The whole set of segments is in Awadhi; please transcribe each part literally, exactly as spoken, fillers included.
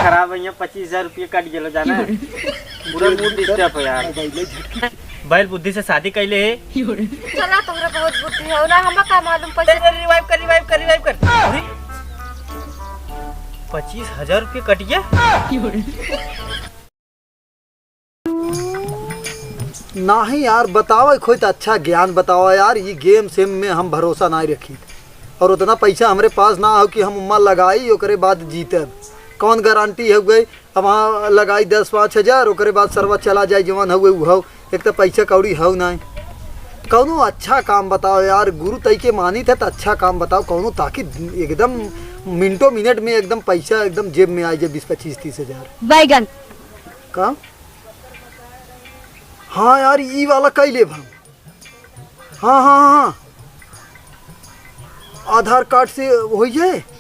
खराब है, यहाँ पच्चीस हजार रुपये कट गेलो, जाना है? पूरा मूड डिस्टर्ब है यार। बैल बुद्धि से शादी कैले है। चला, तोहरा बहुत बुद्धि है ना, हमें का मालूम पैसे। रिवाइव कर, रिवाइव कर, रिवाइव कर। अरे, पच्चीस हजार रुपये कट गया। नाही यार, बतावा कोई तो अच्छा ज्ञान बतावा यार। ये गेम सेम में हम भरोसा नाही रखी, और उतना पैसा हमरे पास ना हो कि हम उम्मा लगाई, ओकरे बाद जीतब। कौन गारंटी है गई? अब वहाँ लगाई दस पाँच हजार, ओकरे बाद सरवा चला जाए, जवान हुए उ हो। एक तो पैसा कौड़ी हो नाही। कौनो अच्छा काम बताओ यार, गुरु तई के मानी थे तो अच्छा काम बताओ कौनो, ताकि एकदम मिनटों मिनट में एकदम पैसा एकदम जेब में आ जाए, बीस पच्चीस तीस हजार। बैगन। का? हाँ यार, ई वाला कई लेब हम। हाँ, हाँ, हाँ, हाँ। आधार कार्ड से होई है?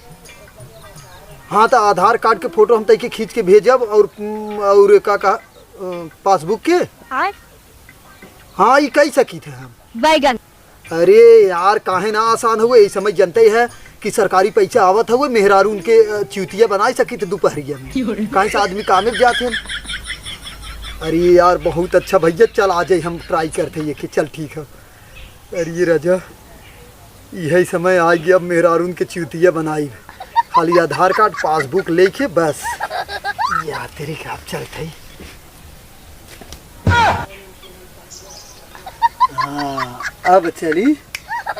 हाँ, तो आधार कार्ड के फोटो हम तैके खींच के भेजब और, और का कहा, अ, पासबुक के? आय? हाँ, ई कई सकी थे हम। बैगन। अरे यार, काहे ना आसान हुए? ई समय जनते ही है कि सरकारी पैसा आवत हुए, मेहरारू उनके, अ, चूतिया बनाए सकी थे दोपहरिया में। काहे से आदमी कामे पे जात हैं। अरे यार, बहुत अच्छा भैया, चल आ जाए, हम ट्राई करते ये कि चल ठीक है। अरे राजा, यही समय आ गया, अब मेहरारू उनके चूतिया बनाई। खाली आधार कार्ड, पासबुक लेके बस। यार तेरी का, अब चलते ही। हाँ, अब चली,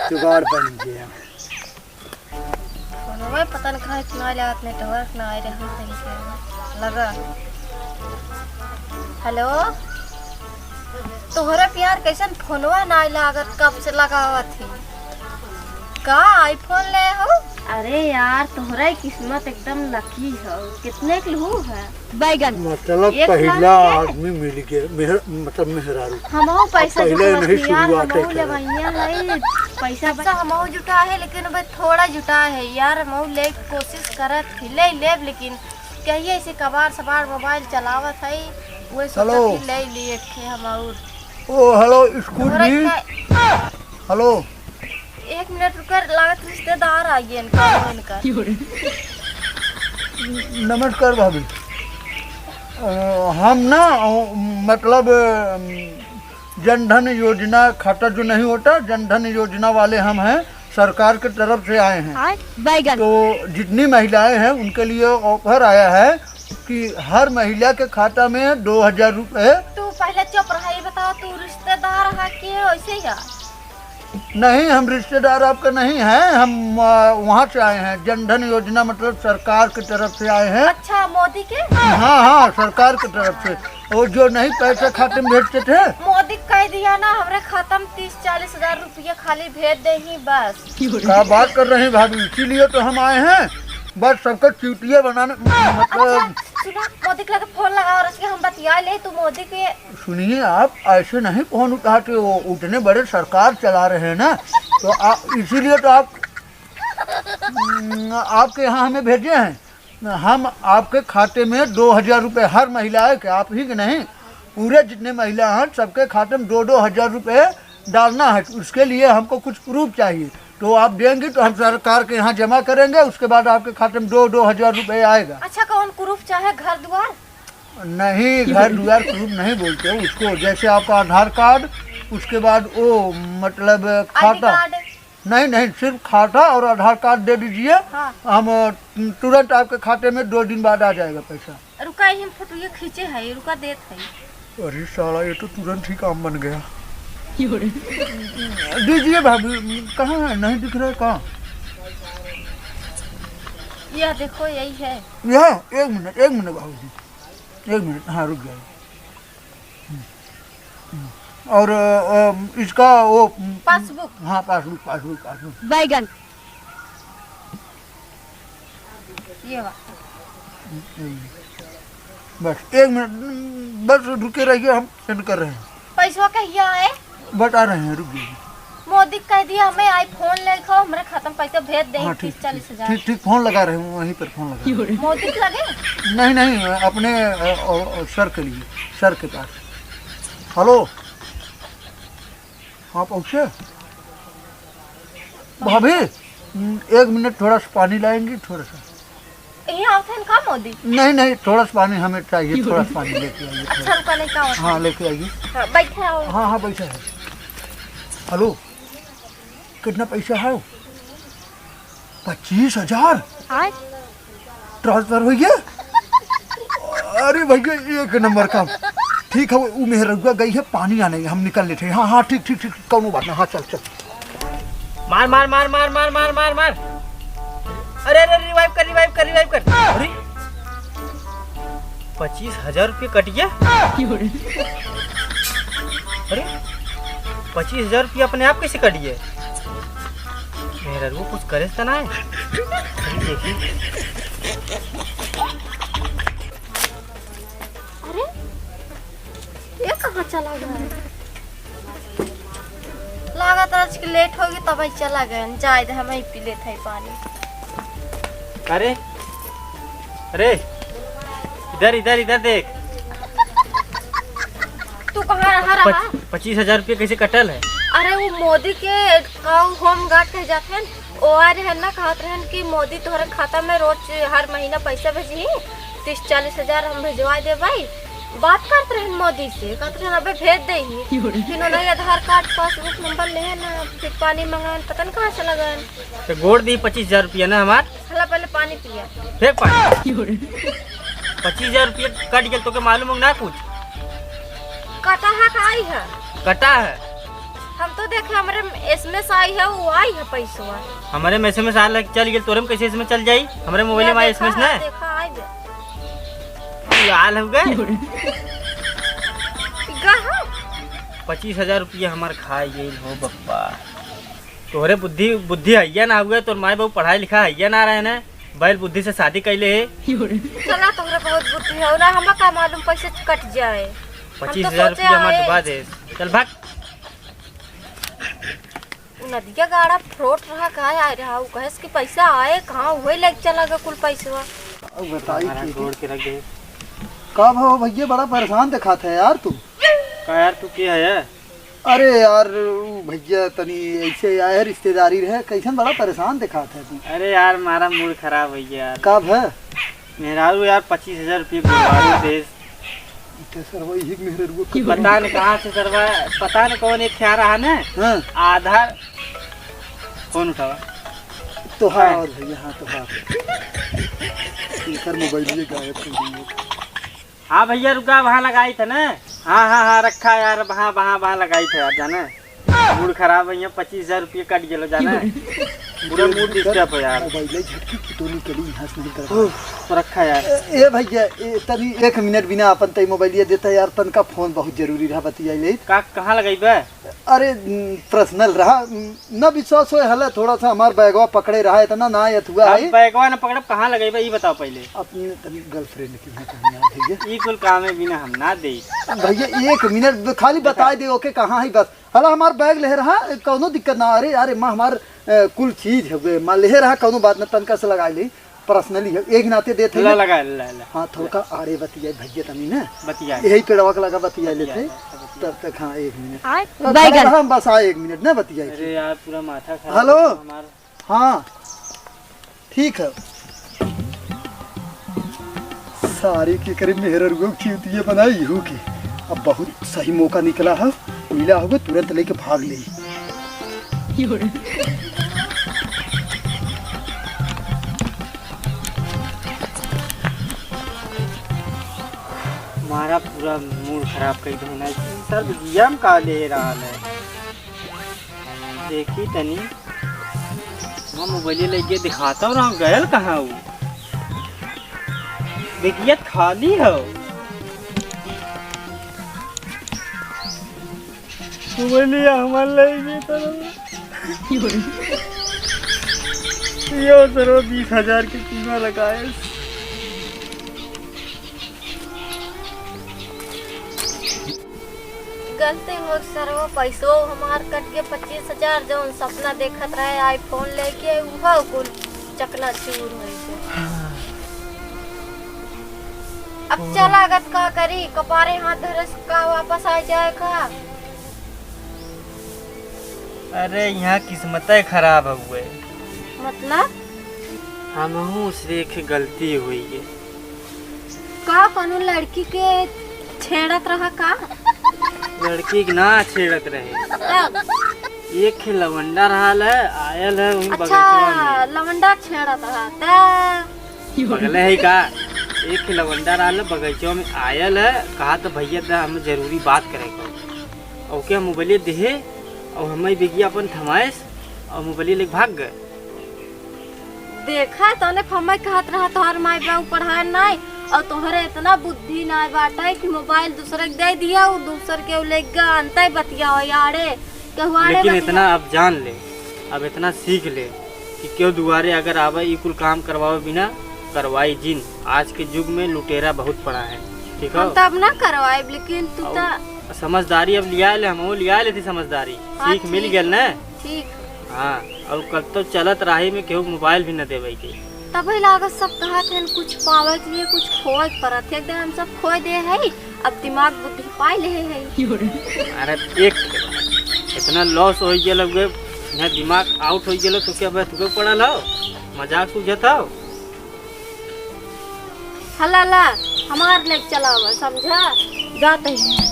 जुगाड़ बन गया। फोनवा पता न काहे इतना लागत, नेटवर्क ना आए रहे, तनी के लगा। हेलो, तोहरे प्यार कैसन फोनवा ना लागत, कब से लगावत ही? का आईफोन ले हो? अरे यार, तोहरा ही किस्मत एकदम लकी हो। कितने के लू है? बैगन। मतलब एक पहला लाख के? आदमी मिल गया, मेहर-, मतलब मेहरारू। हमहू अब पैसा पहले जुटावत नहीं ही यार, शुरुआत हमहू है। लेवैया है, पैसा अच्छा, हमहू जुटा है, लेकिन अब थोड़ा जुटा है यार, हमहू ले कोशिश करत ही, ले लेब, लेकिन कहिए ऐसे कबाड़ सबाड़ मोबाइल चलावत है, वही सोचत हेलो। ही ले लिए थे हम और। ओ, हेलो, स्कूल तोहरा भी? का हेलो। एक मिनट रुकर, लागत रिश्तेदार आ गए इनका, इनका। नमस्कार भाभी। अ, हम ना, अ, मतलब, अ, जन धन योजना खाता जो नहीं होता, जन धन योजना वाले हम हैं, सरकार की तरफ से आए हैं। आय, बैगन। तो जितनी महिलाएं हैं, उनके लिए ऑफर आया है कि हर महिला के खाता में दो हजार रुपए। तू पहले चुप रहा, ये बताओ, तू रिश्तेदार है कि ऐसे ही है? नहीं, हम रिश्तेदार आपका नहीं हैं, हम, आ, वहाँ से आए हैं, जन धन योजना, मतलब सरकार की तरफ से आए हैं। अच्छा, मोदी के? हाँ, हाँ, सरकार की तरफ से। वो जो नहीं पैसे खाते में भेजते थे। मोदी कह दिया ना, हमरे खाता में तीस चालीस हजार रुपया खाली भेज दे ही बस। क्या बात कर रहे हैं भाभी, इसीलिए तो हम आए हैं, बस सबका चूतिया बनाने, मतलब अच्छा, सुना, मोदी के लगे फोन लगाओ और उसके हम बतिया ले, तू मोदी के सुनिए, आप ऐसे नहीं फोन उठाते हो, उतने बड़े सरकार चला रहे हैं ना, तो आ, इसीलिए तो आप, हम्म, आपके यहाँ हमें भेजे हैं। हम आपके खाते में दो हजार रुपये, हर महिला है कि आप ही के नहीं, पूरे जितने महिला हैं, सबके खाते में दो दो हजार रुपये डालना है। उसके लिए हमको कुछ प्रूफ चाहिए, तो आप देंगी तो हम सरकार के यहाँ जमा करेंगे, उसके बाद आपके खाते में दो दो हजार रुपये आएगा। अच्छा, कौन प्रूफ चाहे, घर द्वार? नहीं, घर द्वार प्रूफ नहीं बोलते उसको, जैसे आपका आधार कार्ड, उसके बाद वो, मतलब, आई डी खाता। कार्ड। नहीं, नहीं, सिर्फ खाता और आधार कार्ड दे दीजिए। हाँ। हम, अ, तुरंत आपके खाते में दो दिन बाद आ जाएगा पैसा। रुका, ये हम फोटो ये खींचे है, रुका, देत है। अरे साला, ये तो तुरंत ही काम बन गया। दीजिए भाभी, कहाँ है? नहीं दिख रहा है, कहाँ? यह देखो, यही है। यह? एक मिनट, एक मिनट भाभी जी, एक मिनट, हाँ, रुक जाइए। हम्म, हम्म। और, अ, अ, इसका वो, हम्म, पासबुक। हाँ, पासबुक, पासबुक, पासबुक। बैगन। ये वाह। बस एक मिनट, बस रुके रहिए, हम सेंड कर रहे हैं। पैसवा कहिया आए? बता रहे हैं, रुक जाइए। मोदी कह दिया हमें iPhone ले खाओ, हमरे खाता में पैसा भेज दे, हाँ, ठीक, तीस चालीस हजार। ठीक, ठीक, फोन लगा रहे हैं, वहीं पर फोन लगा रहे हैं। मोदी के लगे? नहीं, नहीं, अपने, अ, अ, अ, सर के लिए, सर के पास। हेलो, हाँ, पहुँचे? भाभी, एक मिनट, थोड़ा सा पानी लाएंगी, थोड़ा सा। ये आवत हैं का मोदी? नहीं, नहीं, थोड़ा सा पानी हमें चाहिए, थोड़ा सा पानी लेके आइए, अच्छा, थोड़ा। रुका, लेके आओ। हाँ, लेके आइए। हाँ, बैठे आओ। हाँ, हाँ, बैठे हैं। हेलो, कितना पैसा है? पच्चीस हजार? आय। ट्रांसफर हो गया? अरे भैया, एक नंबर काम। ठीक है, वो मेहररुआ गई है पानी आने, हम निकल लेते हैं। हाँ, हाँ, ठीक, ठीक, ठीक, कौनो बात ना। हाँ, चल, चल। मार, मार, मार। अरे, अरे, रिवाइव कर, रिवाइव कर, रिवाइव कर। अरे, पच्चीस हजार रुपये कट गया। अरे, पच्चीस हजार रुपये अपने आप कैसे कट गए? मेहररुआ कुछ करे तो ना है? अरे, देखी। अरे, ये कहाँ चला गया? लागत आज के लेट होगी, तब ही चला गए। जाए दे, हम ही पी लेते हैं पानी। अरे, अरे, इधर, इधर, इधर देख। तू कहाँ रहा, रहा? पच-, पच्चीस हजार रुपये कैसे कटल है? अरे, वो मोदी के का होम गार्ड कह जाते हैं, ओ आ रहे हैं ना, कहत रहन कि मोदी तोहरे खाता में रोज हर महीना पैसा भेजी, तीस चालीस हजार हम भेजवा दे भाई। बात करत रहन मोदी से, कहत रहन अबे भेज दे ही। फिर उन्हें आधार कार्ड, पासबुक नंबर ले है ना, फिर पानी मंगान, पता नहीं कहाँ से लगान। तो गोड़ दी पच्चीस हजार रुपया ना हमार। हला पहले पानी पिया। फेंक पानी। पच्चीस हजार रुपया कट गया, तो के मालूम हो ना कुछ? कटा है का आई है? कटा है। हम तो देखे हमरे एसएमएस आई है, वो आई है पैसवा। हमरे में एसएमएस आल है, चल गेल, तोरे में कैसे एसएमएस चल जाई? हमरे मोबाइल में एसएमएस ना। देखा, आई बे। लाल हो गए। गहा। पच्चीस हजार रुपया हमार खा गइल हो बप्पा। तोहरे बुद्धि, बुद्धि हैया ना हुए, तोर माई बाबू पढ़ाई लिखा हैया ना रहे ने, बैल बुद्धि से शादी कैले है। चला, तोहरे बहुत बुद्धि है ना, हमें का मालूम पैसे कट जाए। हम तो पच्चीस हजार रुपया हमार डुबा दे। चल भाग। उ नदिया गाड़ा फ्रॉड रहा, का आए रहा, उ कहेस कि पैसा आए कहाँ, वही लेके चला गया कुल पैसवा। अब बताई हमारा की गोड़ के रख दे। का भाव भैया, बड़ा परेशान दिखात है यार तू। का यार, तू के है यार? अरे यार, उ भैया तनी ऐसे आए रिश्तेदारी रहे, कैसन बड़ा परेशान दिखात है तू। अरे यार, मारा मूड खराब हो गया यार। का भा? मेहरारू यार पच्चीस हजार रुपये गुरुवारू देस। इनके सरवा यही मेहरारू को पता न कहाँ से सरवा, पता न कौन एक ख्या रहा न। हाँ। आधार फोन उठावा। तोहार हाँ। और भैया, हाँ, तोहार। इनकर मोबाइल ये गायब कर दिए। हाँ भैया, रुका, वहाँ लगाई थे ना। हाँ, हाँ, हाँ, रखा यार, वहाँ, वहाँ, वहाँ लगाई थे यार, जाना। मूड खराब है, यहाँ पच्चीस हजार रुपये कट गेलो, जाना। पूरा मूड डिस्टर्ब हो यार। मोबाइल झटकी की तो निकली, यहाँ से नहीं कर। उफ, रखा यार। ए, ए भैया, ए, तनी एक मिनट बिना अपन तई मोबाइल ये देता यार, तनका फोन बहुत जरूरी रहा, बतिया ले। का, कहाँ लगाई बे? अरे, न, पर्सनल रहा, न, न विश्वास होए हला, थोड़ा सा हमार बैगवा पकड़े रहा, इतना ना यथुआ अब है। बैगवा न पकड़ब, कहाँ लगइबा, ई बताओ पहिले। अपने तनी गर्लफ्रेंड की है कहीं यार भैया। ई कुल काम है बिना हम ना दे। भैया, एक मिनट, खाली बताई दे, ओके, कहाँ है बस। हला हमार बैग ले रहा, कौनो दिक्कत ना। अरे, अरे, माँ, हमार, अ, कुल चीज है, वे, माँ, ले रहा, कौनो बात ना, तनका से लगाई ले। पर्सनली है, एक नाते देत है ला ना। लगा, ला, ला। हाँ, थोड़का आड़े बतिया भैया तनी ना। बतिया। यही पेड़वा के लगा बतिया बतिया, लेते। बतिया। तब तक, हाँ, एक मिनट। आय, अब बैगन। खड़ा रहा, हम बस आए एक मिनट ना बतिया अरे के। यार, पूरा माथा खराब हेलो। हो हमार। हाँ, ठीक है। सारे के करे मेहररुआ चूतिया बनाई हो के। अब बहुत सही मौका निकला है, मिला होगा, तुरंत लेके भाग ले। मारा पूरा मूड खराब कर देना। सर, गेम का ले रहा है? देखी तनी, हम मोबाइल लेके दिखाता हूँ, रहा गयल कहाँ हूँ? देखिए, खाली हो। मोबाइलिया हमार ले गई तो यो सरो बीस हजार के कीमत लगाए। गलती हो सरवा, पैसो हमार कट के पच्चीस हजार, जौन सपना देखत रहे iPhone लेके, उहो कुल चकनाचूर हो गए। अब चला गत का करी, कपारे हाथ धरे से का वापस आ जाए का? अरे, यहाँ किस्मते खराब हुए। मतलब? हमहू से एक गलती हुई है। का कोनो लड़की के छेड़त रहा का? लड़की के ना छेड़त रहे। तब? एक लवंडा रहल है, आयल है वही अच्छा, बगीचवा में। लवंडा के छेड़त रहा ता? पगले है का? एक लवंडा रहल है, बगीचवा में आयल है, कहा तो भैया दा हमें जरूरी बात करे को। ओके हम मोबाइल देहे और हमें बेगिया अपन थमाएस और मोबाइल लेके भाग गए। देखा तने हमें कहत रहा तोहर माई बाबू पढ़ाए नाई और तोहरे इतना बुद्धि नाई बाटे कि मोबाइल दूसरे के दे दिया, उ दूसर के उ लेके गए, अंतै बतिया हो यारे। केहू आड़े लेकिन बतिया। इतना अब जान ले, अब इतना सीख ले कि केहू दुआरे अगर आवे, ई कुल काम करवावे बिना करवाई जिन। आज के युग में लुटेरा बहुत पड़ा है, ठीक हम हो? तो अब ना करवाइब, लेकिन तू और तो समझदारी अब लिया ले, हम लिया लेती समझदारी। हाँ, सीख मिल ठीक गेल है। ना? ठीक। हाँ, और कल तो चलत राही में केहू मोबाइल भी न देवे के। तबे लागत सब कहत हैं कुछ पावे के लिए कुछ खोए के पड़त है। एकदम हम सब खोए दे है, अब दिमाग बुद्धि पाई ले है। अरे देख, इतना लॉस हो गेल अब, यहाँ दिमाग आउट हो गेल तो क्या बस तुके पड़ल हो? मजाक सूझत हो? हला ला, हमार लेके चलावा, समझा? जात ही।